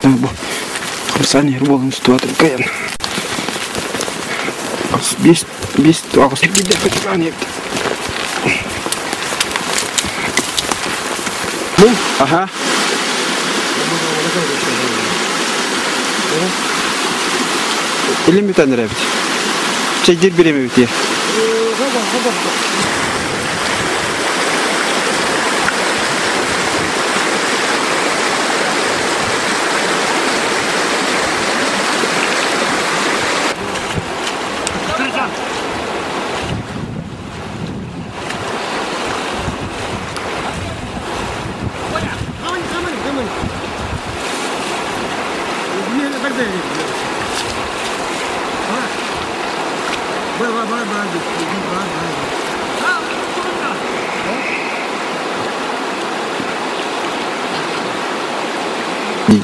Бу хамсаан иһэр буолан устубатым кыайан. 5 5 8 эргийдэххэ чугаан иһэбит. Бу аха. Илин бүтэн эрэбит. Чэйдиир бириэмэбит ийэ.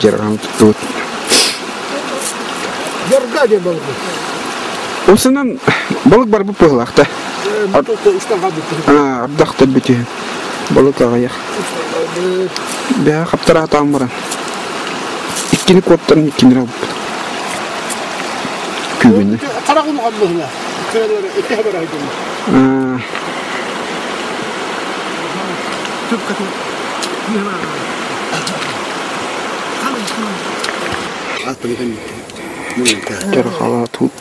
Дьарҕаан туттубут. Дьарга диэн балык. Осынан балык барбыт быһылаах да. Ардах бүтүһүн. Балык аҕыйах. Бэһэ хаптараатаан баран. Иккини куоттаран иккини албыт. Күгүнү. Хараҕын улахан Дьарҕалаа тут.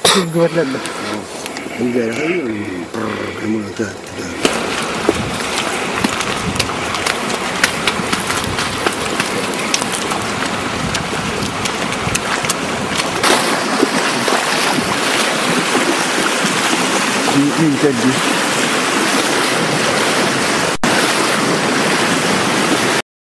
Мин кэлдим.